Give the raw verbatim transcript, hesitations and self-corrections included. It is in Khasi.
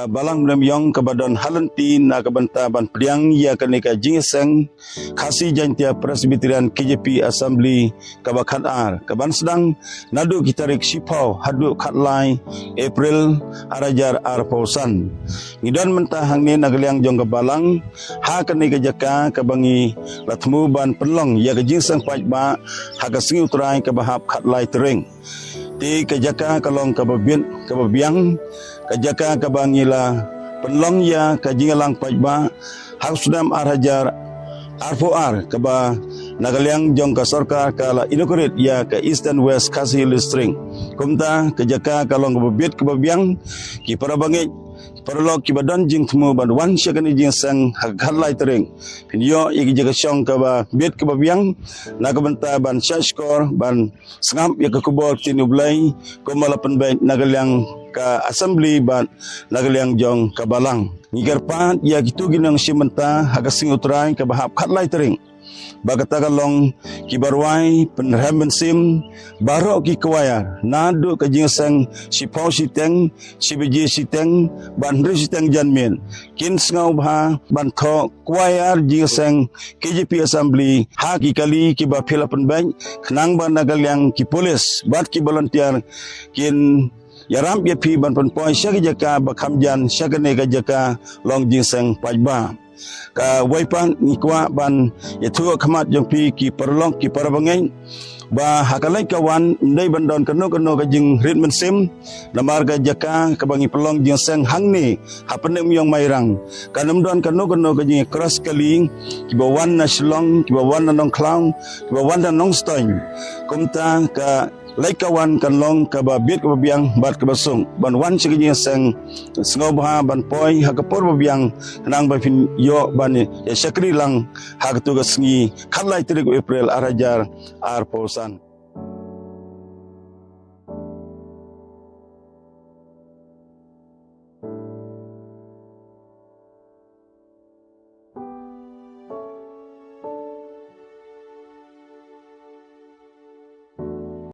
Balang Mylliem Ïong kaba don ha lynti na ka bynta ban pdiang ïa kane ka jingïaseng Khasi Jaintia Presbyterian K J P Assembly kaba khatar, kaban sdang naduh ki tarik shiphew haduh khatlai April ar hajar arphew san. Ngi don mynta hangne na ka liang jong ka balang ha kane ka jaka kaba ngi la thmu ban pynlong ïa ka jingïaseng paidbah ha ka sngi U Trai kaba hap khatlai tarik. Te ka jaka ka long kaba bit kaba biang, ka jaka kaba ngi la pynlong ïa ka jingïalang paidbah ha u snem ar hajar arphew ar, kaba na ka liang jong ka sorkar ka la inaugurate ïa ka Eastern West Khasi Hills District. Kumta ka jaka ka long kaba bit kaba biang, ki para bangeit, paralok kiba don jingthmu ban wan sha kane ka jingïaseng ha ka khatlai tarik, phin ïoh ïa ka jaka shong kaba bit kaba biang na ka bynta ban shah shkor, ban sngap ïa ka khubor ktien U Blei kumba la pynbeit na ka liang ka Assembly bad na ka liang jong ka balang. Ngi kyrpad ïa kito ki nongshim bynta ha ka sngi U Trai kaba hap khatlai tarik, ba kata ka long kiba rwai pynrhem mynsiem, baroh ki choir, naduh ka jingïaseng shiphew shiteng, shi baje shiteng bad hynriew shiteng janmiet, kin sngewbha ban thoh choir jingïaseng K J P Assembly ha ki kali kiba phi la pynbeit, khnang ba na ka liang ki police bad ki volunteer kin ïarap ïa phi ban pynpoi sha ki jaka ba kham jan sha kane ka jaka long jingïaseng paidbah. Kawei pat ngi kwah ban ïathuh ha khmat jong phi ki paralok ki para bangeit, ba ha ka leit ka wan ym dei ban don kano kano ka jingrit mynsiem, namar ka jaka kaba ngi pynlong jingïaseng hangne ha Pyndengumiong Mairang, kan ym don kano kano ka jingïakros kali, kiba wan na Shillong, kiba wan na Nongkhlaw, kiba wan na Nongstoiñ. Kumta ka leit ka wan kan long kaba bit kaba biang bad kaba suk ban wan sha ka jingïaseng, sngewbha ban poi ha ka por ba biang, khnang ba phin ïoh ban ïa shakri lang ha kato ka sngi khatlai tarik April ar hajar arphew san.